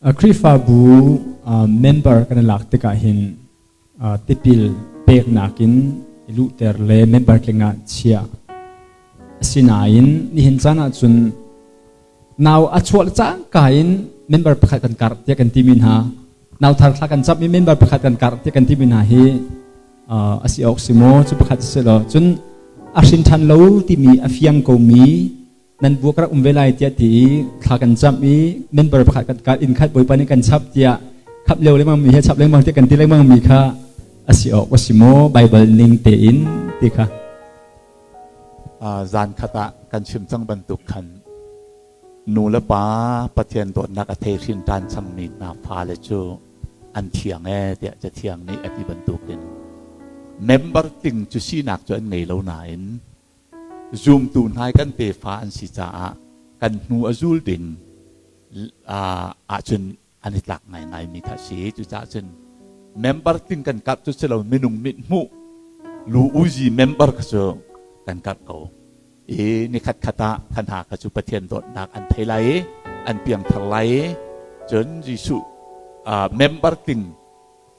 Khrihfabu member kan i lak tikah hin tipil peknak in i luhter le member tling ah chiah. Asinain nihin caan ahcun nau a chuah le cangka in member pakhat kan karh tiah kan timi hna. Nau thar thla kan camh i member pakhat kan karh tiah kan timi hna hi a si awk si maw? Cu pakhat si lo. Cun a hrin ṭhan lo timi a fiang komi nan buak rak um ve lai tiah ti i thla kan camh i member pakhat kan ka inn khat bawipa nih kan chap tiah khap lio lengmang mi he chap lengmang tiah kan ti lengmang mi kha a si awk a si maw Bible ning tein ti kha Zan khat ah kan chim cang bantuk khan nu le pa Pathian dawtnak a thei hrin ṭan cangmi hna fale cu an thiang ee tiah Cathiang nih a ti bantukin member ting cu sinak cu an ngei lo nain Zumtu hna i kan tefa an si caah kan hnu a zul ding ahcun an i tlak ngaingaimi kha a si. Cucaah cun member tling kan karh cu si lo minung mithmuh lu uzi member kha cu kan karh ko. I nikhat khat ah kan hna kha cu Pathian dawtnak an thei lai i an piangthar lai i cun Jesuh member tling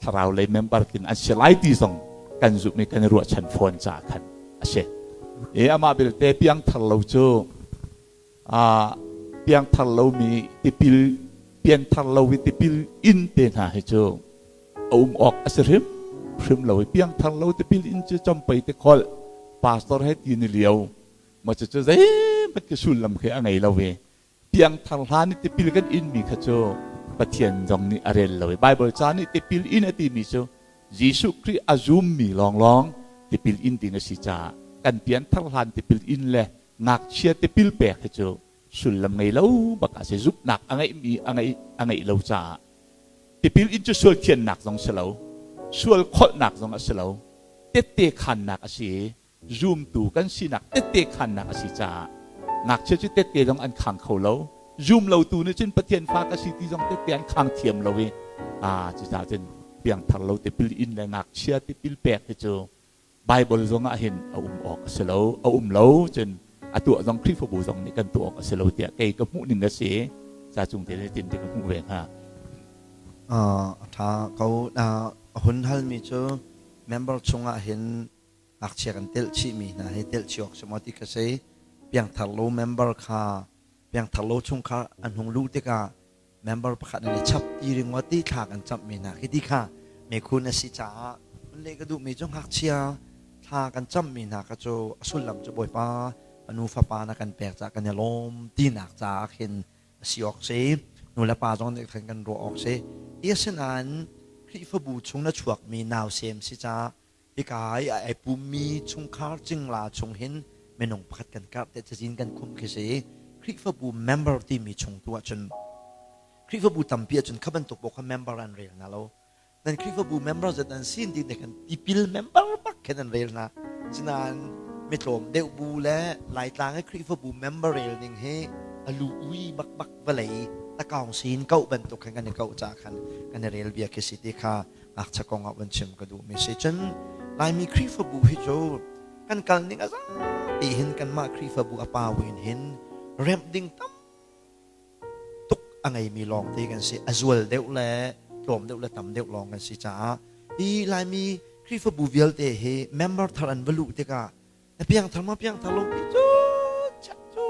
thlarau lei member tling an si lai ti zong kan zumh i kan i ruahchan fawn caah khan a si. I amah belte piangthar lo cu piangthar lomi tipil pianthar lo i tipil in te hna hi cu a um awk a si hrim hrim lo i piangthar lo tipil in cu compei te kholh pastor he ti ni lio ma cu cu zeihmanh khi sullam khi a ngei lo i Piangthar hlan i tipil kan inmi kha cu Pathian zong nih a rel lo i Baibal ca nih tipil in a timi cu Jesuh Khrih a zummi lawnglawng tipil in ding a si caah kan pianthar hlan tipil in le ngakchia tipil pek hi cu sullam ngei lo bak a si zumhnak a ngeihmi a ngeih a ngeih lo caah tipil in cu sual thiannak zong si lo sual kholhnak zong a si lo tette khannak a si i Zumtu kan sinak tette khannak a si caah ngakchia cu tette zong an khang kho lo. Zum lotu nih cun Pathian fa ka si ti zong tette an khang thiam lo i cucaah cun piangthar lo tipil in le ngakchia tipil pek hi cu Bible zong ah hin a um awk a si lo, a um lo cun a tuah zong Khrihfabu zong nih kan tuah awk a si lo tiah kei ka hmuh ning a si. Ca cung te tin ti ka hmuh ve hnga. A ṭha ko. A hun halmi cu member chungah hin ngakchia kan telh chihmi hna hi telh chih awk si maw ti kha si. Piangthar lo member kha piangthar lo chungkhar an hung luh tikah member pakhat nan i chap ti ringawt ti thla kan camhmi hna khi ti kha mekhun a si caah hun leh ka duhmi cu ngakchia thla kan cammi hna kha cu a sullam cu Bawipa fanu fapa na kan pek caah kan i lawm tinak caah khin a si awk si nu le pa zong nih khan kan ruah awk si ti asinain Khrihfabu chung na chuakmi nausem si caah Hika i ai pummi chungkhar cingla chung hin minung pakhat kan karh te cazin kan khumh khi si. Khrihfabu member timi chung tu ahcun Khrihfabu tampi ahcun kha bantuk paoh kha member an rel hna lo. Nan Khrihfabu member zat an sin ti ne khan tipil member bak khin an rel hna. Sinain mitlawm deuh bu le Laitlang i Khrihfabu member rel ning hi a lu ui bak bak vawlei takaung sin koh bantuk khan kan i koh ca khan kan i rel bia khi si ti kha ngakchia kong ah van chim ka duhmi si. Cun Laimi Khrihfabu hi cu kan kal ning a zapi hin kanmah Khrihfabu a pa win hin remh ding tam tuk a ngeimi lawngte kan si. A zual deuh le tlawm deuh le tam deuh lawng kan si caah hi Laimi Khrihfabu vialte hi member thar an va luh tikah na piangthar ma piangthar lo pi cu chak cu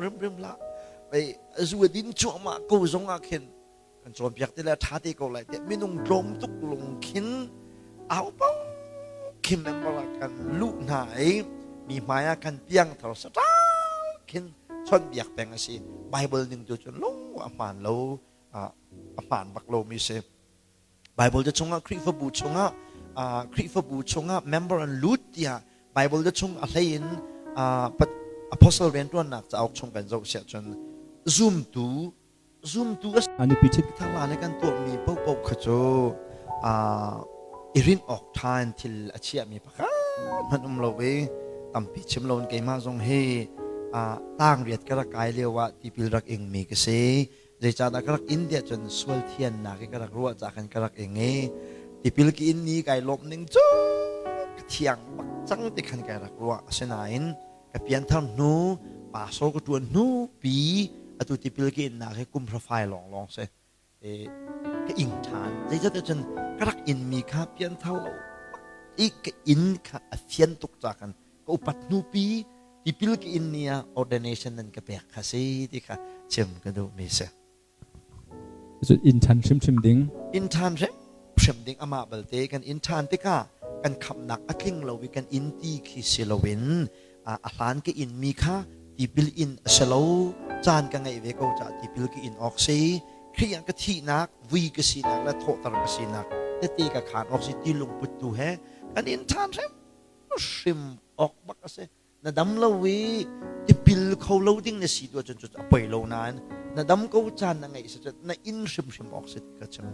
rimrim lah ei zu a din cuahmah ko zong ah khin kan cawnpiak ti le ṭha te ko lai tiah minung tlawm tuk lungkhin au pau khin member ah kan luh hna i mi hmai ah kan piang thar saṭau khin chawnhbiak peng a si. Bible ning tu cun lung a hmaan lo, a hmaan bak lomi si. Bible te chungah Khrihfabu chungah Khrihfabu chungah member an lut tiah Bible te chung a hlei in apostle rianṭuannak cauk chung kan zoh siah cun zumtu Zumtu a A nupi ṭhit. Thangla nih kan tuahmi paohpaoh kha cu i rinh awk ṭha in thil a chiahmi pakhat hmanh um lo i tampi chim loin keimah zong hi tang riat ka rak kai lio ah tipil rak ingmi ka si. Zeicahdah ka rak in tiah cun sual thiannak i ka rak ruah caah khan ka rak ing i tipil ka in ni kai lawmh ning cu ka thiang bak cang ti khan kai rak ruah. Asinain Ka pianthar hnu, pastor ka ṭuan hnu pi atu tipil ka innak hi kum hra fai lawnglawng si. Ka ing ṭhan. Zeicahtiah cun ka rak inmi kha pianthar lo i ka inn kha a fian tuk ca khan ka upat hnupi tipil ka in ni ah ordination nan ka pek kha si ti kha chim ka duhmi si. Cun inn ṭhan hrimhrim ding. Inn ṭhan hrimhrim ding amah balte kan inn ṭhan tikah kan khamhnak a tling lo i kan inn ti khi si loin a hlan ka in mi kha tipil in a si lo caan ka ngeih ve ko caah tipil ka in awk si Khrih ah ka thihnak vui ka sinak le thawhter ka sinak tete ka khaan awk si ti lungput tu he kan in ṭhan hrimhrim awk bak a si. Na dam lo i tipil kho lo ding na si tu ahcun cu a poi lo nain na dam ko caan na ngeih si na in hrimhrim awk si ti ka chim.